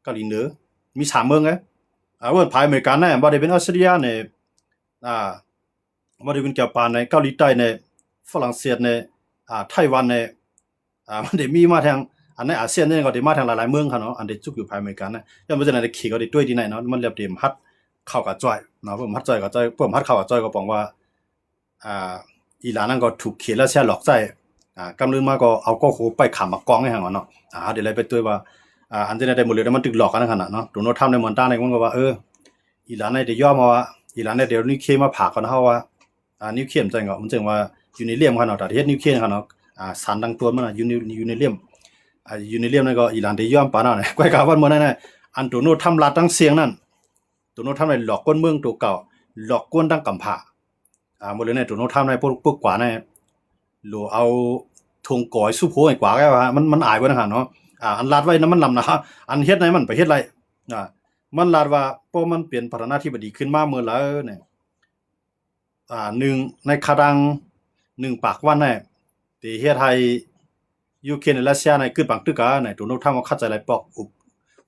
ເກົາຫຼີເໜືອ ມີສາມເມືອງເດ້. ອາ ເວົ້າພາຍອາເມລິກັນນະ ບໍ່ໄດ້ເປັນອອສເຕຣເລັຽແດ່ ອາ ບໍ່ໄດ້ເປັນຈາປານແດ່ ເກົາຫຼີໃຕ້ແດ່ ຝຣັ່ງເສດແດ່ ອາ ໄຕ້ຫວັນແດ່ ອາ ມັນໄດ້ມີມາທາງ ອັນໃນອາຊຽນນີ້ກໍໄດ້ມາທາງຫຼາຍໆເມືອງຫັ້ນເນາະ ອັນໄດ້ຈຸກຢູ່ພາຍອາເມລິກັນນະ. ຍ້ອນວ່າຈັ່ງໃດເຂົາກໍໄດ້ດ້ວຍທີ່ໃນເນາະ ມັນເລີ່ມເຕັມຮັດເຂົ້າກັບຈ້ອຍເນາະ ເລີ່ມຮັດຈ້ອຍກັບຈ້ອຍ ເລີ່ມຮັດເຂົ້າກັບຈ້ອຍກໍປອງວ່າ ອ່າ ອີຣານນັ້ນກໍຖືກເຂດລັດເຊຍຫຼອກໃຊ້ ອ່າ ກຳເນີນມາກໍເອົາກໍໂຫໄປຂາມມາກອງໃຫ້ຫັ້ນເນາະ. ອ່າ ເຮົາໄດ້ໄລ່ໄປຕົວວ່າ ອ່າ ອັນທີ່ໄດ້ໝົດເລີຍ ມັນຖືກຫຼອກກັນຂະໜາດເນາະ. ໂດນັລທຳໃນເມືອງຕ່າງໃນມັນກໍວ່າ ເອີ ອີຣານໄດ້ຍອມວ່າ ອີຣານໄດ້ເອົານິວເຄມາຝາກກັນເຮົາວ່າ ອ່າ ນິວເຄມຈັ່ງກໍ ມັນຈຶ່ງວ່າຢູເຣນຽມຂະໜາດ ຕາເຮັດນິວເຄມຂະໜາດ ອ່າ ສານຕັ້ງຕົ້ນມັນນະ ຢູເຣນຽມ ອ່າ ຢູເຣນຽມນັ້ນກໍອີຣານໄດ້ຍອມປານນັ້ນ. ກ້ອຍກາວັນເມື່ອນັ້ນ ອັນໂດນັລທຳລັດທັງສຽງນັ້ນ ໂດນັລທຳໄດ້ຫຼອກກົນເມືອງໂຕເກົ່າ ຫຼອກກົນຕັ້ງກຳພ້າ ອ່າ ໝົດເລີຍໃນໂດນັລທຳໃນພວກ ພວກກວ່າໃນໂລເອົາທົງກອຍຊຸບໂຮໃຫ້ກວ່າແລ້ວ ມັນ ມັນອາຍເບິດຫັ້ນເນາະ. ອ່າ ອັນລັດໄວ້ນະມັນລຳນາ ອັນເຮັດໃນມັນໄປເຮັດໄດ້ ອ່າ ມັນລັດວ່າ ເພາະມັນເປັນປະທານາທິບໍດີຂຶ້ນມາເມື່ອໃດນີ້ ອ່າ ໜຶ່ງ ໃນຄະດັງໜຶ່ງປາກວັນໃນ ທີ່ເຮັດໃຫ້ຢູເຄຣນ ແລະ ຣັດເຊຍໃນກຶດບັງຕຶກກະໃນໂດນັລທຳເອົາຂັດໃຈຫຼາຍປອກ ອຸ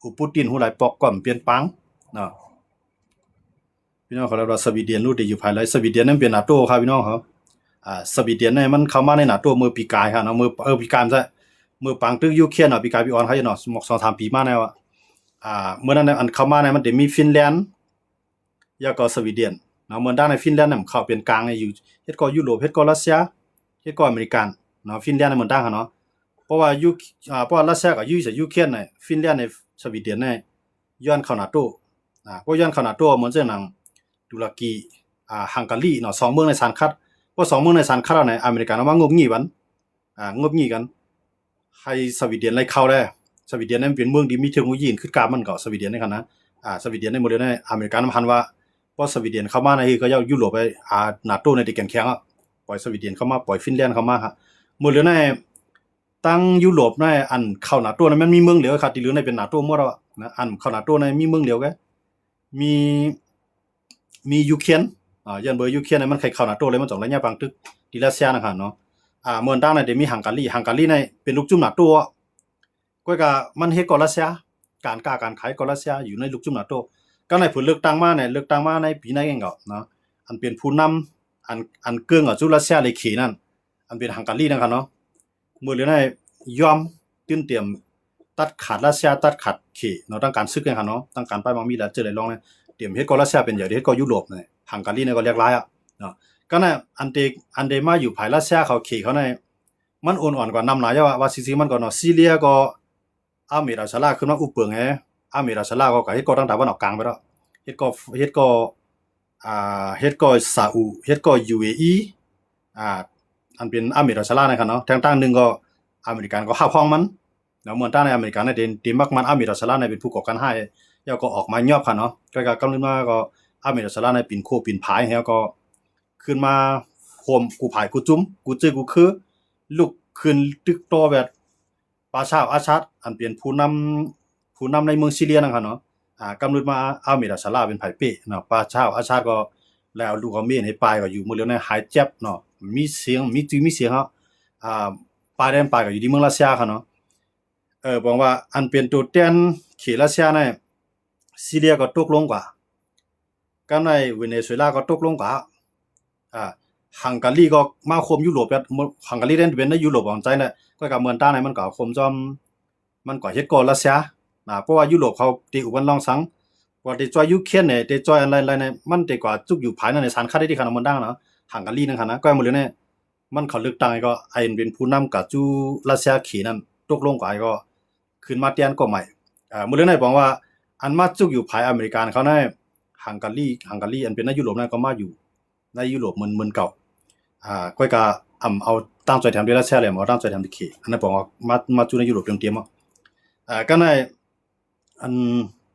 ອຸປູຕິນຮູ້ຫຼາຍປອກ ກໍມັນປ່ຽນປາງເນາະ. ພີ່ນ້ອງເຂົາເອີ້ນວ່າສະວີເດນ ຮູ້ໄດ້ຢູ່ພາຍໃນ ສະວີເດນນັ້ນເປັນນາໂຕ ຄັບພີ່ນ້ອງເຮົາ. ອ່າ ສະວີເດນນີ້ມັນເຂົ້າມາໃນນາໂຕເມື່ອປີກາຍຫັ້ນເນາະ ເມື່ອ ເອີ ປີກາຍ ເມື່ອປາງຕຶກຢູເຄຣນເນາະ ປີກາຍປີອອນເຂົາເນາະ ສອງສາມປີມາແລ້ວ ອ່າ ເມື່ອນັ້ນອັນເຂົ້າມາໃນມັນໄດ້ມີຟິນແລນ ແລ້ວກໍສະວີເດນເນາະ. ເມື່ອດ້ານໃນຟິນແລນນະ ເຂົ້າເປັນກາງໃນຢູ່ ເຮັດກໍຢູໂຣບ ເຮັດກໍຣັດເຊຍ ເຮັດກໍອາເມລິກັນເນາະ ຟິນແລນໃນເມືອງຕ່າງຫັ້ນເນາະ. ເພາະວ່າຢູ ອ່າ ເພາະວ່າຣັດເຊຍກໍຢູ່ໃສ່ຢູເຄຣນນະ ຟິນແລນໃນສະວີເດນໃນຍ້ອນເຂົ້ານາໂຕ ອ່າ ເພາະຍ້ອນເຂົ້ານາໂຕ ເໝືອນເຊັ່ນໜັງຕຸລະກີ ອ່າ ຮັງກາຣີເນາະ ສອງເມືອງໃນສານຂັດ ເພາະສອງເມືອງໃນສານຂັດແລ້ວໃນອາເມລິກັນເອົາມາງົບຫຍິບກັນ ອ່າ ງົບຫຍິບກັນ ໃຫ້ສະວີເດນໄດ້ເຂົ້າແລ້ວ. ສະວີເດນນັ້ນເປັນເມືອງທີ່ມີເທັກໂນໂລຢີຂຶ້ນກ້າວ ມັນກໍສະວີເດນໃນຂະນະ ອ່າ ສະວີເດນໃນໝົດເລີຍໃນອາເມລິການຳຫັນວ່າ ເພາະສະວີເດນເຂົ້າມາໃນຄືເຂົາເຈົ້າຢູໂຣບ ອ່າ ນາໂຕໃນໄດ້ແຂງແຂງ ອະ ປ່ອຍສະວີເດນເຂົ້າມາ ປ່ອຍຟິນແລນເຂົ້າມາ ໝົດເລີຍໃນ ຕັ້ງຢູໂຣບໃນອັນເຂົ້ານາໂຕນັ້ນ ມັນມີເມືອງດຽວຄັບ ທີ່ເຫຼືອໃນເປັນນາໂຕໝົດແລ້ວນະ ອັນເຂົ້ານາໂຕໃນມີເມືອງດຽວກະ ມີ ມີຢູເຄຣນ ອ່າ ຍ້ອນເບີຢູເຄຣນນະ ມັນໃກ້ເຂົ້ານາໂຕແລ້ວ ມັນຕ້ອງໄລຍະປາງຕຶກທີ່ຣັດເຊຍນະຄັບເນາະ ອ່າ ເມືອງຕ່າງໃນທີ່ມີຮັງກາຣີ ຮັງກາຣີໃນເປັນລູກຈຸ້ມນາໂຕ ກ້ອຍກະມັນເຮັດກໍຣັດເຊຍ ການຄ້າການຂາຍກໍຣັດເຊຍ ຢູ່ໃນລູກຈຸ້ມນາໂຕ ກໍໃນຜົນເລືອກຕັ້ງມາໃນ ເລືອກຕັ້ງມາໃນປີໃນເອງກໍເນາະ ອັນເປັນຜູ້ນຳ ອັນ ອັນເກິ່ງອອກສູ່ຣັດເຊຍເລີຍເຂດນັ້ນ ອັນເປັນຮັງກາຣີນະຄັບເນາະ ເມື່ອເຫຼືອໃນຍອມຕື່ນຕຽມຕັດຂາດຣັດເຊຍ ຕັດຂາດເຂດເນາະ ທາງການສຶກນະຄັບເນາະ ທາງການປາຍໝາກມີຫຼາຍເຈີຫຼາຍລອງນະ ຕຽມເຮັດກໍຣັດເຊຍເປັນໃຫຍ່ ເຮັດກໍຢູໂຣບນະ ຮັງກາຣີນະກໍຫຼາກຫຼາຍອະເນາະ ກໍນະ ອັນເດ ອັນເດມາຢູ່ພາຍຣັດເຊຍເຂົາເຂດເຂົານະ ມັນອ່ອນໆກວ່ານຳຫຼາຍເຈົ້າ ວ່າ ວ່າຊິໆມັນກໍເນາະ ຊີເຣຍກໍ ອາເມດ ອັນຊາລາ ຂຶ້ນມາອຸບເບິ່ງແຮ ອາເມດ ອັນຊາລາ ກໍ ກໍເຮັດກໍທາງຕາເວັນອອກກາງໄປແລ້ວ ເຮັດກໍ ເຮັດກໍ ອ່າ ເຮັດກໍຊາອຸ ເຮັດກໍຢູເອອີ ອ່າ ອັນເປັນອາເມດ ອັນຊາລາ ນະຄັບເນາະ ແຕ່ງຕັ້ງໜຶ່ງກໍອາເມລິກັນກໍຮັບຮອງມັນ ແລ້ວເມືອງຕ່າງໃນອາເມລິກັນໄດ້ ໄດ້ມັກມັນອາເມດ ອັນຊາລາ ໃນເປັນຜູ້ກໍ່ການຮ້າຍ ແລ້ວກໍອອກມາຍອບຄັບເນາະ ກໍ ກໍກຳເນີນມາກໍອາເມດ ອັນຊາລາ ໃນເປັນໂຄເປັນພາຍ ແລ້ວກໍຂຶ້ນມາໂຮມ ກູ້ພາຍກູ້ຈຸ້ມ ກູ້ເຈີກູ້ຄື ລຸກຂຶ້ນຕຶກຕໍ່ແບບ ປາຊາ ອາຊາດ ອັນເປັນຜູ້ນຳ ຜູ້ນຳໃນເມືອງຊີເຣຍນະຄັບເນາະ ອ່າ ກຳເນີນມາອາເມດ ອັນຊາລາ ເປັນພາຍເປ້ເນາະ ປາຊາ ອາຊາດ ກໍແລ້ວເອົາລູກເອົາເມຍໃຫ້ປາຍ ກໍຢູ່ເມືອງດຽວໃນຫາຍເຈັບເນາະ ມີສຽງ ມີຊື່ມີສຽງເນາະ ອ່າ ປາຍແດນປາຍກໍຢູ່ທີ່ເມືອງຣັດເຊຍຄັບເນາະ ເອີ ບອກວ່າອັນເປັນຕົວແທນເຂດຣັດເຊຍໃນ ຊີເຣຍກໍຕົກລົງກວ່າ ກັບໃນເວເນຊູເອລາກໍຕົກລົງກວ່າ ອ່າ ຮັງກາຣີກໍມາໂຄມຢູໂຣບ ຮັງກາຣີເປັນໃນຢູໂຣບຂອງໃຈນະ ກໍກັບເມືອງຕ່າງໃນມັນກໍໂຄມຈອມ ມັນກໍເຮັດກໍຣັດເຊຍນະ ເພາະວ່າຢູໂຣບເຂົາເຕະອຸກັນລອງສັງ ວ່າເຕະຈ່ອຍຢູເຄຣນເນ ເຕະຈ່ອຍອັນໃດໆໃນ ມັນເຕະກວ່າຈຸກຢູ່ພາຍໃນສານຂັດໄດ້ທີ່ຂະໜາດເມືອງຕ່າງນະ ຮັງກາຣີນະຄັບນະ ກໍໝົດເລີຍໃນ ມັນເຂົາເລືອກຕັ້ງໃຫ້ກໍ ໄອ້ເປັນຜູ້ນຳກະຈູຣັດເຊຍເຂດນັ້ນ ຕົກລົງກວ່າໃຫ້ກໍ ຂຶ້ນມາແທນກໍໃໝ່ ເອີ ມື້ເລື່ອງໃນບອກວ່າ ອັນມາຈຸກຢູ່ພາຍອາເມລິກາເຂົາໃນ ຮັງກາຣີ ຮັງກາຣີ ອັນເປັນໃນຢູໂຣບນັ້ນ ກໍມາຢູ່ໃນຢູໂຣບເໝືອນ ເໝືອນເກົ່າ ອ່າ ຂ້ອຍກະອຳເອົາຕາມຊ່ອຍແຖມເດລາເຊຍແຫຼະ ບໍ່ຕາມຊ່ອຍແຖມເດເຄ ອັນນັ້ນບອກວ່າມາ ມາຈຸໃນຢູໂຣບເຕັມໆ ເອີ ກໍໃນ ອັນ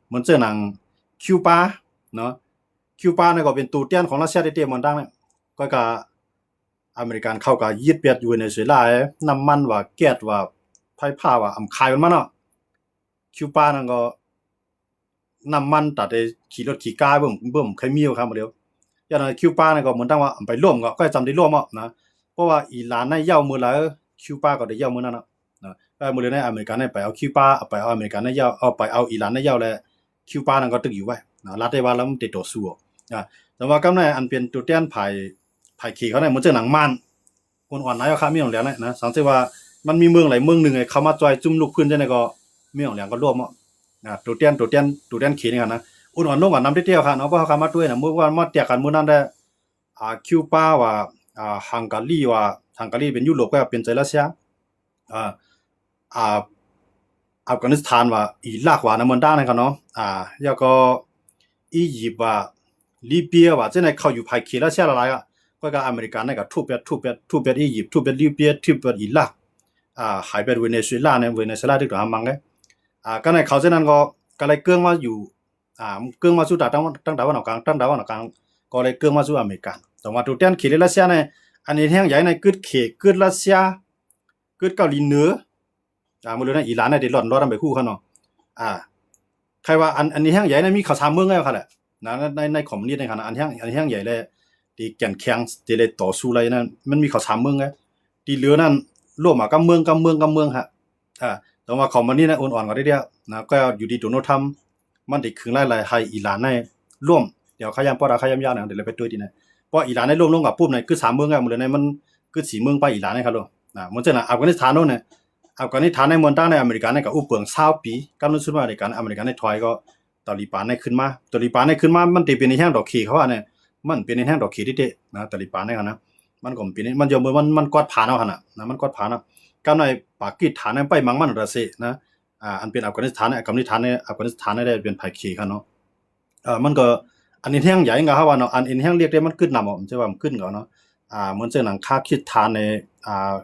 ເໝືອນເຊິ່ງໜັງຄິວປາເນາະ ຄິວປານັ້ນກໍເປັນໂຕແທນຂອງຣັດເຊຍເຕັມໆ ເໝືອນດັ່ງນັ້ນ ຂ້ອຍກະ ອາເມລິກັນເຂົາກໍຍຶດແບບຢູ່ເວເນຊູເອລາ ນ້ຳມັນວ່າ ແກັດວ່າ ໄຟຟ້າວ່າ ອຳຂາຍມັນມາເນາະ ຄິວປານັ້ນກໍ ນ້ຳມັນຕາແຕ່ຂີ່ລົດຂີ່ກາເບິ່ງ ເບິ່ງໄຄມີຢູ່ຄ່າມື້ດຽວ ຢ່າງນັ້ນຄິວປານັ້ນກໍເໝືອນດັ່ງວ່າ ອຳໄປລວມກໍ ກໍຈຳໄດ້ລວມເນາະ ເພາະວ່າອີຣານໃນເຍົາມື້ໃດ ຄິວປາກໍໄດ້ເຍົາມື້ນັ້ນເນາະ ເອີ ມື້ເດືອນໃນອາເມລິກາໃນໄປເອົາຄິວປາ ໄປເອົາອາເມລິກາໃນເຍົາ ເອົາ ໄປເອົາອີຣານໃນເຍົາ ແລະ ຄິວປານັ້ນກໍຕຶກຢູ່ໄວ້ນະ ລັດໄດ້ວ່າລະມັນຕິໂຕສູ້ອອກ ອາ ແຕ່ວ່າກຳໃນອັນເປັນຕົວແທນຝ່າຍ ຝ່າຍເຂເຂົານັ້ນ ໝົດເຊິ່ງໜັງມານ ອ່ອນໆ ນາຍອະຄະມີຫຍັງແຫຼະນະ ສັງເກດວ່າມັນມີເມືອງໃດເມືອງໜຶ່ງໃຫ້ເຂົ້າມາຈອຍຈຸ້ມລຸກພື້ນຈັ່ງໃດກໍມີຫຍັງແຫຼະກໍລວມເນາະ ອາ ຕົວແທນ ຕົວແທນ ຕົວແທນເຂນີ້ຫັ້ນນະ ອ່ອນໆ ລົງກໍນຳເຕ້ໆ ເນາະ ເພາະເຮົາເຂົ້າມາຕົວະນະ ມື້ວ່າມາແຕກກັນມື້ນັ້ນແຫຼະ ອາ ຄິວປາວ່າ ອາ ຮັງກາຣີວ່າ ຮັງກາຣີເປັນຢູໂຣບກໍເປັນໃຈຣັດເຊຍ ອາ ອາ ອັຟການິສຖານວ່າ ອີຣາກວ່າ ນຳເມືອງຕ່າງໆ ນັ້ນກໍເນາະ ອາ ແລ້ວກໍອີຢິບວ່າ ລີເບຍວ່າ ຈັ່ງໃດເຂົ້າຢູ່ຝ່າຍເຂຣັດເຊຍຫຼາຍໆ ອະ ກໍກະອາເມລິກາໃນກໍທຸບແບດ ທຸບແບດ ທຸບແບດອີຢິບ ທຸບແບດລີເບຍ ທຸບແບດອີຣາກ ອາ ຫາຍແບດເວເນຊູເອລາ ໃນເວເນຊູເອລາຖືກໂຕຫາມັງເດ້ ອາ ກໍໃນເຂົາເຊັ່ນນັ້ນກໍ ກໍໄດ້ເກິ່ງມາຢູ່ ອ່າ ເກິ່ງມາສູ່ຕາ ຕັ້ງ ຕັ້ງຕາວັນອອກກາງ ຕັ້ງຕາວັນອອກກາງ ກໍເລີຍເກິ່ງມາສູ່ອາເມລິກາ ແຕ່ວ່າໂຕແທນເຂດໃນຣັດເຊຍໃນ ອັນເຮັດແຮງໃຫຍ່ໃນ ກຶດເຂດ ກຶດຣັດເຊຍ ກຶດເກົາຫຼີເໜືອ ອ່າ ມື້ເລື່ອງໃນອີຣານໃນ ໄດ້ລອດ ລອດນຳໄປຄູ່ເຂົາເນາະ ອ່າ ໃຄວ່າ ອັນ ອັນເຮັດແຮງໃຫຍ່ໃນ ມີເຂົາສາມເມືອງແລ້ວຫັ້ນແຫຼະ ໃນ ໃນ ໃນຄອມມິວນິດໃນຂະນະ ອັນແຮງ ອັນເຮັດແຮງໃຫຍ່ ແລະ ທີ່ແກ່ນແຂງ ທີ່ໄດ້ຕໍ່ສູ້ໄລ່ນັ້ນ ມັນມີເຂົາສາມເມືອງແລ້ວ ທີ່ເຫຼືອນັ້ນ ລວມເອົາກັບເມືອງ ກັບເມືອງ ກັບເມືອງຫັ້ນ ອ່າ ແຕ່ວ່າຂອງມັນນີ້ນະ ອ່ອນໆ ກວ່າເດ ນະ ກໍຢູ່ທີ່ໂດນັລທຣຳ ມັນໄດ້ຂຶງລາຍໄດ້ໃຫ້ອີຣານໃນລົ້ມ ດຽວຂະຫຍາຍປອດ ຂະຫຍາຍຍາວນະ ດຽວເຮົາໄປຕົວະທີ່ນັ້ນ ເພາະອີຣານໃນລົ້ມລົງກໍປຸບໃນ ກຶດສາມເມືອງແລ້ວ ມື້ເລີຍໃນມັນກຶດສີ່ເມືອງ ໄປອີຣານໃນຄະໂລ ນະ ເໝືອນເຊັ່ນອາຟການິສຖານໂນ້ນນະ ອາຟການິສຖານໃນເມືອງຕ່າງໃນອາເມລິກາໃນກໍອຸເປິງຊາວປີ ກຳລັງສຸດມາອາເມລິກາ ອາເມລິກາໃນຖອຍກໍຕາລີບານໃນຂຶ້ນມາ ຕາລີບານໃນຂຶ້ນມາ ມັນໄດ້ເປັນແຮງດອກເຂເຂົາວ່ານະ ມັນເປັນແຮງດອກເຂທີ່ເຕະນະ ຕາລີບານໃນຫັ້ນນະ ມັນກໍເປັນ ມັນຢູ່ ມັນ ມັນກວາດຜານເອົາຫັ້ນນະ ນະ ມັນກວາດຜານເອົາ ກຳໃນປາກີສຖານໃນໄປມັງມັນດາເຊນະ ອ່າ ອັນເປັນອັຟການິສຖານ ອັຟການິສຖານໃນ ອັຟການິສຖານໃນໄດ້ເປັນຝ່າຍເຂເຂົາເນາະ ເອີ ມັນກໍ ອັນເຮັດແຮງໃຫຍ່ກໍເຮົາວ່າເນາະ ອັນເຮັດແຮງເລັກເດ້ ມັນກຶດນຳເອົາ ມັນຈະວ່າມັນກຶດເອົາເນາະ ອ່າ ເໝືອນເຊັ່ນຫຍັງຄາຄິດຖານໃນ ອ່າ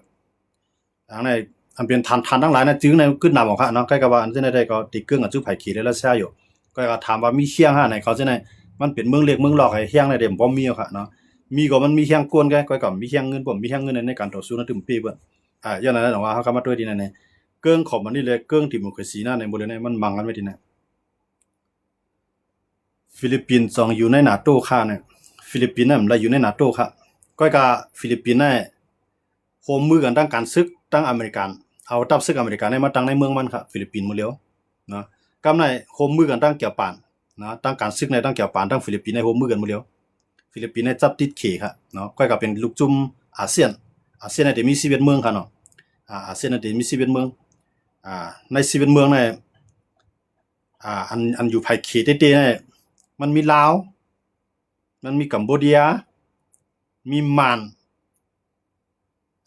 ອັນໃນ ອັນເປັນຖານ ຖານທັງຫຼາຍນະ ຈຶ່ງໃນກຶດນຳເອົາຄະເນາະ ໃກ້ກັບວ່າ ອັນເຊັ່ນໃດກໍໄດ້ເກິ່ງກັນສູ່ຝ່າຍເຂດໃນຣັດເຊຍຢູ່ ກໍຖາມວ່າມີແຮງຫາໃນເຂົາເຊັ່ນໃດ ມັນເປັນເມືອງເລັກເມືອງລອກໃຫ້ແຮງໃນເດ້ ບໍ່ມີເອົາຄະເນາະ ມີກໍມັນມີແຮງກົນໄງ ກໍມີແຮງເງິນ ບໍ່ມີແຮງເງິນໃນ ໃນການຕໍ່ສູ້ນັ້ນຖືເປັນເບີດ ອ່າ ຍ້ອນນັ້ນນະ ວ່າເຮົາກະມາຕົວະທີ່ນັ້ນ ເກິ່ງຂອງມັນນີ້ແຫຼະ ເກິ່ງດີໂມຄຣາຊີນະ ໃນບໍ່ເລີຍໃນ ມັນມັງກັນໄວ້ທີ່ນັ້ນ ຟີລິບປິນຕ້ອງຢູ່ໃນນາໂຕຄະນະ ຟີລິບປິນນັ້ນໄດ້ຢູ່ໃນນາໂຕຄະ ກໍກະຟີລິບປິນນະ ຮ່ວມມືກັນທາງການສຶກ ທັງອາເມລິກັນ ເອົາທັບຊຶກອາເມລິກັນໃນມາຕັ້ງໃນເມືອງມັນຄະ ຟີລິບປິນມື້ລຽວເນາະ ກັບໃນຮ່ວມມືກັນທາງຈາປານເນາະ ທາງການຊຶກໃນທາງຈາປານ ທາງຟີລິບປິນໃນຮ່ວມມືກັນມື້ລຽວ ຟີລິບປິນໃນຈັບຕິດເຂຄະເນາະ ກໍກະເປັນລູກຈຸ່ມອາຊຽນ ອາຊຽນໃນຈະມີສິບເອັດເມືອງຄະເນາະ ອາ ອາຊຽນໃນຈະມີສິບເອັດເມືອງ ອ່າ ໃນສິບເອັດເມືອງໃນ ອ່າ ອັນ ອັນຢູ່ຝ່າຍເຂເຕໆໃນ ມັນມີລາວ ມັນມີກຳໂບເດຍ ມີມານ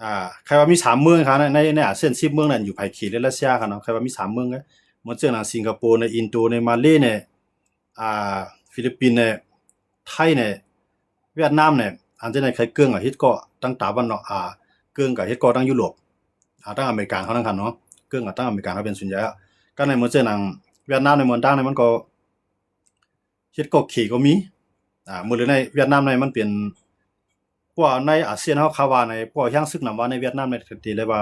ອ່າ ໃຄວ່າມີສາມເມືອງຄະ ໃນ ໃນ ໃນອາຊຽນສິບເມືອງນັ້ນ ຢູ່ຝ່າຍເຂດໃນຣັດເຊຍຄະເນາະ ໃຄວ່າມີສາມເມືອງ ເໝືອນເຊັ່ນຫຍັງສິງກະໂປ ໃນອິນໂດ ໃນມາເລ ໃນ ອ່າ ຟີລິບປິນ ໃນໄທ ໃນຫວຽດນາມ ໃນ ອັນຈະໄດ້ໃຄເກິ່ງກັບເຮັດກໍຕັ້ງຕາວັນເນາະ ອ່າ ເກິ່ງກັບເຮັດກໍຕັ້ງຢູໂຣບ ອ່າ ຕັ້ງອາເມລິກາເຮົານັ້ນຄະເນາະ ເກິ່ງກັບຕັ້ງອາເມລິກາເຮົາເປັນສ່ວນໃຫຍ່ ກະໃນເໝືອນເຊັ່ນຫຍັງຫວຽດນາມ ໃນເມືອງຕ່າງໃນມັນກໍ ເຮັດກໍເຂກໍມີ ອ່າ ມື້ເລີຍໃນຫວຽດນາມໃນມັນເປັນ ພວກໃນອາຊຽນເຮົາຄາວ່າໃນ ພວກແຮງຊຶກນຳວ່າໃນຫວຽດນາມໃນ ທີ່ເລີຍວ່າ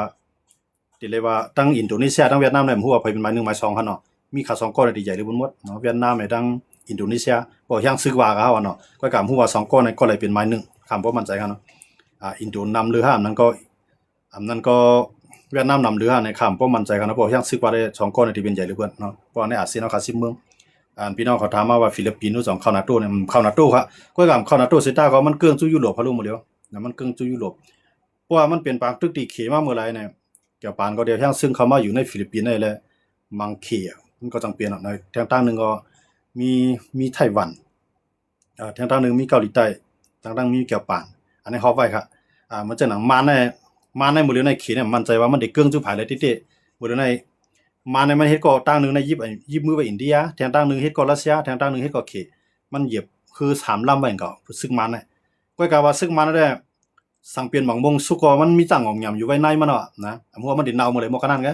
ທີ່ເລີຍວ່າທັງອິນໂດເນເຊຍ ທັງຫວຽດນາມໃນ ບໍ່ຮູ້ວ່າໃຜເປັນໝາຍໜຶ່ງໝາຍສອງຫັ້ນເນາະ ມີເຂົາສອງກ້ອນທີ່ໃຫຍ່ເລີຍໝົດເນາະ ຫວຽດນາມໃນ ທັງອິນໂດເນເຊຍ ພວກແຮງຊຶກວ່າກັບເຮົາຫັ້ນເນາະ ກໍກະຮູ້ວ່າສອງກ້ອນໃນກໍເລີຍເປັນໝາຍໜຶ່ງ ຂ້າມບໍ່ໝັ້ນໃຈຫັ້ນເນາະ ອ່າ ອິນໂດນຳເລີຍຫັ້ນ ນັ້ນກໍ ອັນນັ້ນກໍຫວຽດນາມນຳເລີຍຫັ້ນ ໃນຂ້າມບໍ່ໝັ້ນໃຈກັນເນາະ ເພາະຍັງຊຶກວ່າໄດ້ສອງກ້ອນທີ່ເປັນໃຫຍ່ເຫຼືອເກີນເນາະ ເພາະໃນອາຊຽນເຮົາຂາດສິບເມືອງ ອັນພີ່ນ້ອງເຂົາຖາມມາວ່າຟີລິບປິນຮູ້ສອງເຂົ້ານາໂຕນີ້ ເຂົ້ານາໂຕຄະ ກໍກາເຂົ້ານາໂຕເສຍຕາກໍມັນເກິ່ງສູ່ຢູໂຣບພະໂລໝົດແລ້ວນະ ມັນເກິ່ງສູ່ຢູໂຣບ ເພາະວ່າມັນເປັນປາກຕຶກຕີເຂມາເມື່ອໄລນີ້ ຈາປານກໍດຽວຍັງຊຶກເຂົ້າມາຢູ່ໃນຟີລິບປິນໄດ້ແລ້ວ ມັງເຂ ມັນກໍຈຳເປັນເນາະ ແທງທາງໜຶ່ງກໍມີ ມີໄຕ້ຫວັນ ເອີ ທາງທາງໜຶ່ງມີເກົາຫຼີໃຕ້ ທາງທາງມີແກ້ວປານ ອັນນີ້ຮອບໄວ້ຄະ ອ່າ ມັນຈະໜັງມານໃນ ມານໃນມື້ດຽວໃນເຂດນີ້ ໝັ້ນໃຈວ່າມັນໄດ້ເກິ່ງຈຸໃຜແລ້ວຕິເຕະ ມື້ດຽວໃນ ມານໃນມັນເຮັດກໍທາງໜຶ່ງໃນຢິບ ຍິບມືໄປອິນເດຍ ທາງທາງໜຶ່ງເຮັດກໍຣັດເຊຍ ທາງທາງໜຶ່ງເຮັດກໍເຂດ ມັນຢຽບຄືສາມລຳໄວ້ກໍ ຊຶກມານນະ ຂ້ອຍກະວ່າຊຶກມານນັ້ນແຫຼະ ສັງເປັນບາງມົງສຸກກໍມັນມີຕັ້ງອອກຫຍາມຢູ່ໄວ້ໃນມັນເນາະນະ ຫົວມັນໄດ້ເນົ່າໝົດເລີຍໝົດກະນັ້ນກະ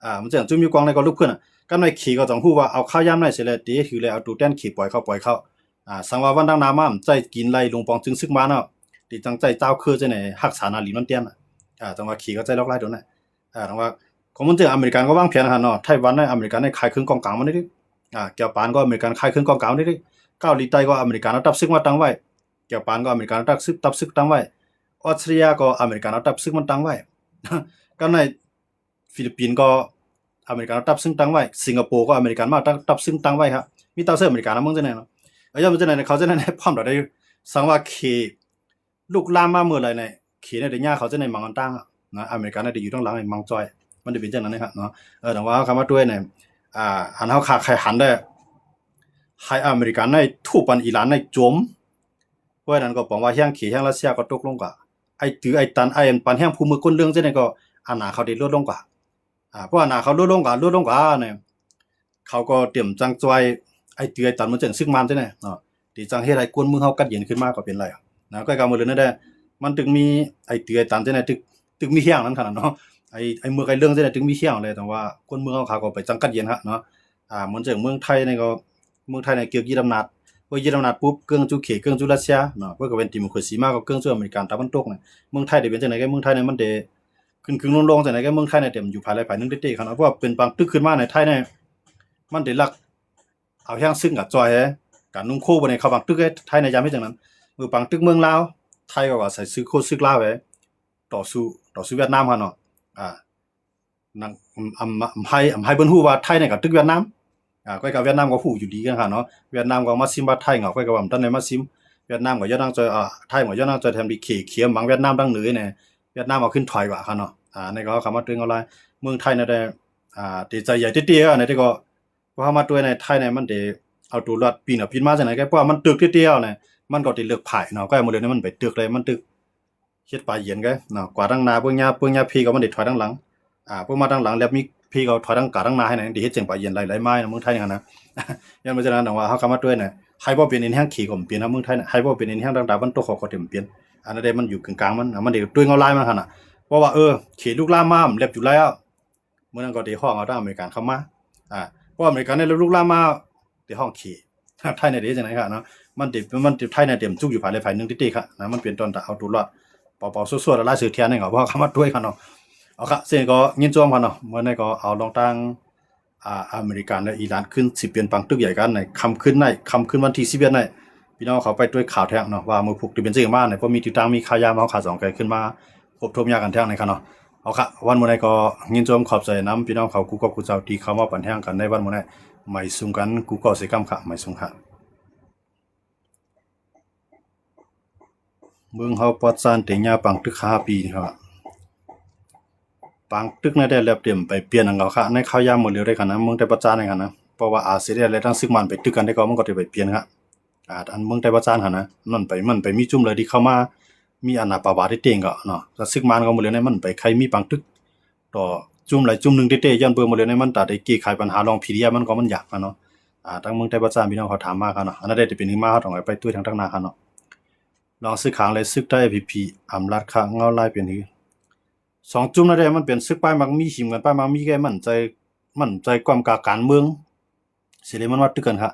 ອ່າ ມັນຈັ່ງຈຸມີກວາງໃນກໍລຸກຂຶ້ນ ກຳໃນເຂກໍຕ້ອງຮູ້ວ່າເອົາຄາວຍາມໃນເສຍແລ້ວ ເຕະຄືແລ້ວເອົາຕູແຕນເຂປ່ອຍເຂົ້າປ່ອຍເຂົ້າ ອ່າ ສັງວ່າວັນທາງໜ້າມາໃຊ້ກິນໄລ່ລົງປອງຈຶ່ງຊຶກມາເນາະ ທີ່ຈັ່ງໃຊ້ຈາວຄືຈັ່ງໃນຮັກສານາລີນວນແຕນ ອ່າ ຈັ່ງວ່າເຂກໍໃຊ້ລອກລາຍໂຕນັ້ນ ອ່າ ຈັ່ງວ່າ ຂອງມັນຈັ່ງອາເມລິກັນກໍວາງແຜນຫັ້ນເນາະ ໄຕ້ຫວັນໃນອາເມລິກັນໃນຂາຍເຄື່ອງກອງກາງມັນນີ້ ອ່າ ແກ້ວປານກໍອາເມລິກັນຂາຍເຄື່ອງກອງກາງມັນນີ້ ເກົາຫຼີໃຕ້ກໍອາເມລິກັນເອົາທັບຊຶກມາຕັ້ງໄວ້ ແກ້ວປານກໍອາເມລິກັນເອົາທັບຊຶກ ທັບຊຶກຕັ້ງໄວ້ ອອສເຕຣເລຍກໍອາເມລິກັນເອົາທັບຊຶກມັນຕັ້ງໄຟ ກັບໃນ ຟີລິບປິນກໍອາເມລິກັນເອົາຕັບຊຶງຕັ້ງໄວ້, ສິງກະໂປກໍອາເມລິກັນມາເອົາຕັບຊຶງຕັ້ງໄວ້ ມີແຕ່ເຊິ່ງອາເມລິກັນນຳເບິ່ງຈັ່ງໃດເນາະ. ເອີ ຍ້ອນເປັນຈັ່ງໃດເຂົາຈັ່ງໃດ ພ້ອມດອກໄດ້ ສັງວ່າເຂລຸກລາມມາເມື່ອໃດນີ້ ເຂນີ້ໄດ້ຍ່າເຂົາຈັ່ງໃດມັງອັນຕັ້ງນະ, ອາເມລິກັນໄດ້ຢູ່ທາງຫຼັງໃຫ້ມັງຈ່ອຍ, ມັນໄດ້ເປັນຈັ່ງນັ້ນເນາະ. ເອີ ແຕ່ວ່າເຮົາເຂົ້າມາດ້ວຍນີ້ ອ່າ ອັນເຮົາຄາໃຄ່ຫັນໄດ້ ໃຫ້ອາເມລິກັນໄດ້ທຸບອັນອີຣານໄດ້ຈົມ, ເພາະນັ້ນກໍປອງວ່າແຮງເຂແຮງຣັດເຊຍກໍຕົກລົງກວ່າ, ໄອ້ຕື້ໄອ້ຕັນ ໄອ້ອັນປັນແຮງຜູ້ມືການເມືອງຈັ່ງໃດກໍ ອານາເຂົາໄດ້ຫຼຸດລົງກວ່າ. ອາ ເພາະອານາເຂົາຫຼຸດລົງກວ່າ ຫຼຸດລົງກວ່ານີ້ ເຂົາກໍຕຽມຈັ່ງຈ່ອຍ ໄອ້ຕື້ໄອ້ຕັນ ເໝືອນຈັ່ງຊຶກມານຈັ່ງໃດເນາະ, ທີ່ຈັ່ງເຮັດໃຫ້ກວນເມືອງເຮົາກັດເຢັນຂຶ້ນມາກໍເປັນໄລເນາະ. ກໍກຳເລີຍນັ້ນແຫຼະ ມັນຈຶ່ງມີໄອ້ຕື້ໄອ້ຕັນຈັ່ງໃດ ຈຶ່ງ ຈຶ່ງມີແຮງນັ້ນຂະໜາດເນາະ, ໄອ້ ໄອ້ເມືອກໄອ້ເລື່ອງຈັ່ງໃດຈຶ່ງມີແຮງແຫຼະ, ແຕ່ວ່າກວນເມືອງເຮົາເຂົາກໍໄປຈັ່ງກັດເຢັນຫັ້ນເນາະ. ອາ ເໝືອນຈັ່ງເມືອງໄທນີ້ກໍ ເມືອງໄທນີ້ເກືອກຍຶດອຳນາດ, ເມື່ອຍຶດອຳນາດປຸບ ເກື້ອງຈູເຂ ເກື້ອງຈູຣັດເຊຍເນາະ, ເພື່ອກໍເປັນດີໂມຄຣາຊີມາ ກໍເກື້ອງຈູອາເມລິກັນຕາເວັນຕົກນີ້. ເມືອງໄທໄດ້ເປັນຈັ່ງໃດ ເມືອງໄທນີ້ມັນໄດ້ຂຶ້ນໆລົງໆຈັ່ງໃດ ເມືອງໄທນີ້ເຕັມຢູ່ຝ່າຍໃດຝ່າຍໜຶ່ງເຕະໆ ຄັນເອົາ ເພາະວ່າເປັນປາງຕຶກຂຶ້ນມາໃນໄທນີ້ ມັນໄດ້ລັກເອົາແຮງຊຶກກະຈ່ອຍ ກະນຸ່ງໂຄງບໍ່ໄດ້ເຂົ້າປາງຕຶກເດ້. ໄທນີ້ຢາມເຮັດຈັ່ງນັ້ນ, ເມື່ອປາງຕຶກເມືອງລາວ ໄທກໍອາໄສຊຶກໂຄງຊຶກລາວໄວ້ ຕໍ່ສູ້ ຕໍ່ສູ້ຫວຽດນາມຫັ້ນເນາະ. ອາ ນຳ ອຳ ອຳ ອຳໃຫ້ ອຳໃຫ້ເພິ່ນຮູ້ວ່າໄທນີ້ກໍຕຶກຫວຽດນາມ. ອາ ຂ້ອຍກັບຫວຽດນາມກໍຮູ້ຢູ່ດີກັນຫັ້ນເນາະ, ຫວຽດນາມກໍມາຊິມບາດໄທເນາະ, ຂ້ອຍກໍວ່າມັນທັນໄດ້ມາຊິມ. ຫວຽດນາມກໍຢານາງຈ່ອຍ ອາ ໄທກໍຢານາງຈ່ອຍແຖມດີເຂ ເຂບັງຫວຽດນາມທາງເໜືອນີ້ ຫວຽດນາມເອົາຂຶ້ນຖອຍກວ່າຫັ້ນເນາະ. ອາ ນີ້ກໍເຂົ້າມາເຖິງເອົາຫຼາຍ ເມືອງໄທນີ້ໄດ້ ອາ ທີ່ໃຈໃຫຍ່ຕິດໆ ອັນນີ້ກໍ ເພາະເຮົາມາຕົວໃນໄທນີ້ ມັນໄດ້ເອົາຕົວລອດ ປີນເອົາປີນມາຈັ່ງໃດ ກໍເພາະວ່າມັນຕຶກຕິດໆແລ້ວນີ້ ມັນກໍໄດ້ເລິກພ່າຍເນາະ. ກໍມື້ເລີຍນີ້ມັນໄປຕຶກເລີຍ ມັນຕຶກເຮັດປາເຢັນກໍເນາະ, ກວາດທາງໜ້າເບິ່ງຍາ ເບິ່ງຍາພີກໍມັນໄດ້ຖອຍທາງຫຼັງ ອາ ເບິ່ງມາທາງຫຼັງແລ້ວມີພີກໍຖອຍທາງກາດທາງໜ້າໃຫ້ນະ ໄດ້ເຮັດຈັ່ງປາເຢັນໄຫຼໆມາເນາະ ເມືອງໄທນີ້ນະ. ຍ້ອນວ່າຈັ່ງນັ້ນ ວ່າເຮົາເຂົ້າມາຕົວໃນ ໃຫ້ບໍ່ເປັນເອັນແຮງເຂກໍບໍ່ເປັນນະ ເມືອງໄທນະ, ໃຫ້ບໍ່ເປັນເອັນແຮງທາງຕາເວັນຕົກເຂົາກໍເຕັມເປັນ. ອັນນັ້ນເດ້ ມັນຢູ່ກຶ່ງກາງມັນ ມັນໄດ້ຕົວເອົາຫຼາຍມັນຫັ້ນນະ, ເພາະວ່າ ເອີ ເຂລຸກລາມມາ ມັນແລ້ວຢູ່ແລ້ວ ມື້ນັ້ນກໍໄດ້ຮ້ອງເອົາທາງອາເມລິກັນເຂົ້າມາ ອາ ເພາະອາເມລິກັນໄດ້ລຸກລາມມາ ໄດ້ຮ້ອງເຂ ໄທນີ້ເດ້ ຈັ່ງໃດຄະເນາະ. ມັນໄດ້ ມັນໄທນີ້ເຕັມສຸກຢູ່ຝ່າຍໃດຝ່າຍໜຶ່ງຕິດໆຄະນະ, ມັນເປັນຕອນຕາເອົາຕົວລອດ ເປົ່າໆຊົ່ວໆ ລະລາຍຊື່ແທນນີ້ກໍບໍ່ເຂົ້າມາດ້ວຍຄະເນາະ. ເອົາຄະ ເຊິ່ງກໍຍິນຊົມຄະເນາະ, ມື້ນີ້ກໍເອົາລອງຕັ້ງ ອາ ອາເມລິກັນ ແລະ ອີຣານ ຄືນຊິປ່ຽນປາງຕຶກໃຫຍ່ກັນໃນຄ່ຳຄືນໃນ ຄ່ຳຄືນວັນທີສິບເອັດໃນ ພີ່ນ້ອງເຂົາໄປດ້ວຍຂ່າວແທ້ງເນາະ ວ່າມື້ພຸກທີ່ເປັນເຊິ່ງມາໃນ ພໍມີຕິດຕາງມີຂ່າວຍາມ ເຮົາຂ້າສອງກໍຂຶ້ນມາພົບທົບຍາກັນແທ້ງໃນຄະເນາະ. ເອົາຄະ ວັນມື້ໃດກໍຍິນຊົມຂອບໃຈນຳພີ່ນ້ອງເຂົາ ກູ່ກອບກູ່ເຈົ້າ ທີ່ເຂົ້າມາປັນແຮງກັນໃນວັນມື້ໃດ. ໄໝສູງກັນ ກູ່ເຈົ້າເສກຳຄະ ໄໝສູງຄະ. ເມືອງເຮົາປອດຊານເຕຍາປາງຕຶກຫ້າປີນີ້ຄະ ປາງຕຶກໃນແດນແລັບເຕັມໄປປ່ຽນຫຍັງເອົາຄະ ໃນຂ່າວຍາມມື້ລຽວໄດ້ຄະນະ ເມືອງໄທປະຈານນີ້ຄະນະ. ເພາະວ່າ ອາເຊແດນ ແລະ ທາງຊຶກມານໄປຕຶກກັນໄດ້ກໍ ມັນກໍໄດ້ໄປປ່ຽນຄະ. ອາ ອັນເມືອງໄທປະຈານຫັ້ນນະ ມັນໄປ ມັນໄປມີຈຸ້ມເລີຍທີ່ເຂົ້າມາ ມີອານາປາວາໄດ້ເຕັງກໍເນາະ. ແຕ່ຊຶກມານກໍມື້ລຽວນີ້ມັນໄປໃຄ່ມີປາງຕຶກ ຕໍ່ຈຸ້ມໃດຈຸ້ມໜຶ່ງເຕະໆ ຍ້ອນເບິ່ງມື້ລຽວນີ້ມັນຕາໄດ້ແກ້ໄຂບັນຫາລອງພີດີອາ ມັນກໍມັນຢາກຫັ້ນເນາະ. ອາ ທາງເມືອງໄທປະຈານ ພີ່ນ້ອງເຂົາຖາມມາຄະເນາະ ອັນນັ້ນໄດ້ເປັນຫຍັງມາ ເຮົາຕ້ອງໄປຕົວະທາງ ທາງໜ້າຄະເນາະ. ລອງຊຶກຂ້າງ ແລະ ຊຶກໃຕ້ ເອສພີພີ ອຳລັດຄະ ເງົາລາຍເປັນຫື ສອງຈຸ້ມນັ້ນເດ້ ມັນເປັນຊຶກປ້າຍໝາກມີ ຫິມກັນປ້າຍໝາກມີ ແກ່ໝັ້ນໃຈ ໝັ້ນໃຈກວມກາການເມືອງ ຊິເລີຍມັນມາຕຶກກັນຄະ.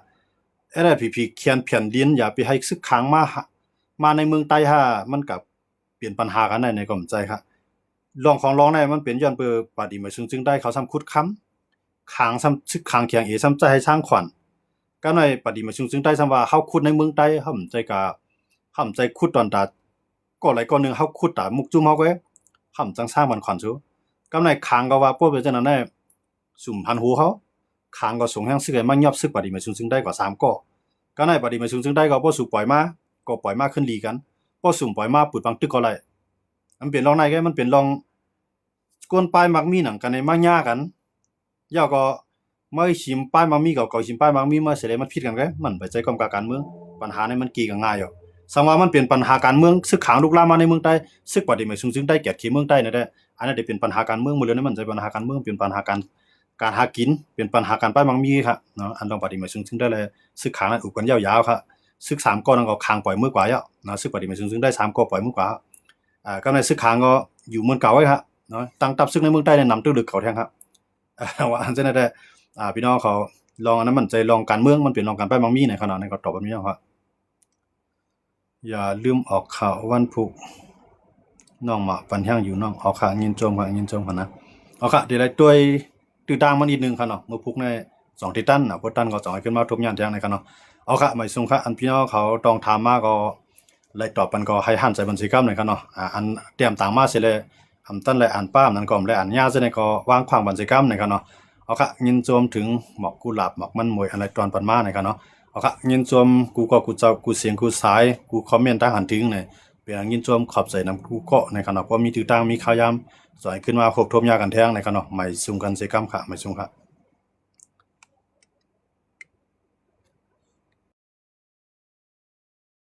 ເອສພີພີ ແຄນແຜ່ນດິນ ຢ່າໄປໃຫ້ຊຶກຂ້າງມາ ມາໃນເມືອງໃຕ້ຫາ ມັນກະເປັນບັນຫາກັນໄດ້ໃນກວາມໃຈຄະ. ລອງຂອງລອງໄດ້ ມັນເປັນຍ້ອນເປີປາດີໄໝສູງຊຶງໃຕ້ເຂົາຊ້ຳຂຸດຄຳ ຂ້າງຊ້ຳ ຊຶກຂ້າງຄຽງເອຊ້ຳໃຈໃຫ້ຊ້າງຂວັນ ກະໜ້ອຍປາດີໄໝສູງຊຶງໃຕ້ຊ້ຳວ່າເຮົາຂຸດໃນເມືອງໃຕ້ ເຮົາບໍ່ໃຈກະ ເຮົາບໍ່ໃຈຂຸດຕອນຕາ ກໍໄຫຼກໍໜຶ່ງເຮົາຂຸດຕາມຸກຈຸ້ມເຮົາເວີ້ຍ ເຮົາຈັ່ງຊ້າງມັນຂວັນຊູ ກຳໄນຂ້າງກໍວ່າ ປວດເປັນຈັ່ງນັ້ນແນ່ ສຸມພັນໂຫເຮົາ ຂ້າງກໍສົ່ງແຮງຊຶກໃຫ້ມາຍອບຊຶກປາດີໄໝສູງຊຶງໃຕ້ກໍສາມກໍ ກະໄນປາດີໄໝສູງຊຶງໃຕ້ກໍບໍ່ສູປ່ອຍມາ ກໍປ່ອຍມາຂຶ້ນດີກັນ ບໍ່ສຸມປ່ອຍມາ ປຶດບັງຕຶກກໍໄດ້. ມັນເປັນລອງໃນແກ ມັນເປັນລອງ ກວນປ້າຍມັກມີໜັງກັນໃນມາຍາກັນ ແລ້ວກໍມາຫິມປ້າຍມັກມີ ເຂົາເຂົາຫິມປ້າຍມັກມີມາເສຍເລຍ ມັນຜິດກັນແກ ມັນໄປໃຈກວມກາການເມືອງ ບັນຫາໃນມັນເກກັນງ່າຍຢູ່. ສັງວ່າມັນເປັນບັນຫາການເມືອງ ຊຶກຂ້າງລຸກລາມມາໃນເມືອງໃຕ້ ຊຶກປາດີໄໝສູງຊຶງໃຕ້ ແກດເຂເມືອງໃຕ້ນັ້ນແຫຼະ ອັນນັ້ນໄດ້ເປັນບັນຫາການເມືອງ ມື້ເລີຍນັ້ນມັນໃຈບັນຫາການເມືອງ ເປັນບັນຫາການ ການຫາກິນ ເປັນບັນຫາການປ້າຍມັກມີຄະເນາະ. ອັນລອງປາດີໄໝສູງຊຶງໃຕ້ ແລະ ຊຶກຂ້າງນັ້ນອຸບກັນຍາວໆຄະ ຊຶກສາມກໍນັ້ນກໍຂ້າງປ່ອຍມືກວ່າແລ້ວເນາະ ຊຶກປາດີໄໝສູງຊຶງໃຕ້ສາມກໍປ່ອຍມືກວ່າ ອາ ກຳໄນຊຶກຂ້າງກໍຢູ່ເໝືອນເກົ່າໄວ້ຄະເນາະ ຕັ້ງຕັບຊຶກໃນເມືອງໃຕ້ແນະນຳຕຶກເລິກເຂົາແທງຄະ ວ່າອັນຊັ້ນແດ່ ອາ ພີ່ນ້ອງເຂົາ ລອງອັນນັ້ນມັນໃຈລອງການເມືອງ ມັນເປັນລອງການປ້າຍມັກມີໃນຂະນະ ໃນກໍຕອບມັນມີເນາະ. ຢ່າລືມອອກຂ່າວວັນພຸກ ນ້ອງມາປັນແຮງຢູ່ນ້ອງ ເອົາຄະ ຍິນຊົມຄະ ຍິນຊົມຄະນະ. ເອົາຄະ ດຽວໄດ້ຕົວະ ຕື້ຕ່າງມັນອີກໜຶ່ງຄະເນາະ ມື້ພຸກໃນສອງທີ່ຕັນນະ ບໍ່ຕັນກໍຈະໃຫ້ຂຶ້ນມາທົບຍານແທງໃນຄະເນາະ. ເອົາຄະ ໄໝສູງຄະ ອັນພີ່ນ້ອງເຂົາຕ້ອງຖາມມາກໍ ໄລ່ຕອບມັນກໍໃຫ້ຫັນໃສ່ບັນຊີກຳໃນຄະເນາະ. ອາ ອັນຕຽມຕາງມາເສຍແລ້ວ ອຳຕັນໄດ້ອ່ານປ້າມນັ້ນກໍບໍ່ໄດ້ອ່ານຍາວຊັ້ນໃດກໍວາງຂວ້າງປັນເສຍກຳນະຄະເນາະ. ເອົາຄະ ຍິນຊົມເຖິງໝອກກຸຫຼາບໝອກມັນມວຍອັນໄດ້ຕອນປັນມານະຄະເນາະ. ເອົາຄະ ຍິນຊົມກູ່ກໍກູ່ເຈົ້າກູ່ສຽງກູ່ສາຍກູ່ຄອມເມັນທາງຫັ້ນເຖິງນະ ເປັນອັນຍິນຊົມຂອບໃຈນຳກູ່ກໍນະຄະເນາະ. ພໍມີຖືກຕາງມີຂ່າວຍາມ ສອຍຂຶ້ນມາພົບທົມຍາກັນແທງນະຄະເນາະ. ໄໝສູງກັນເສຍກຳຄະ ໄໝສູງຄະ.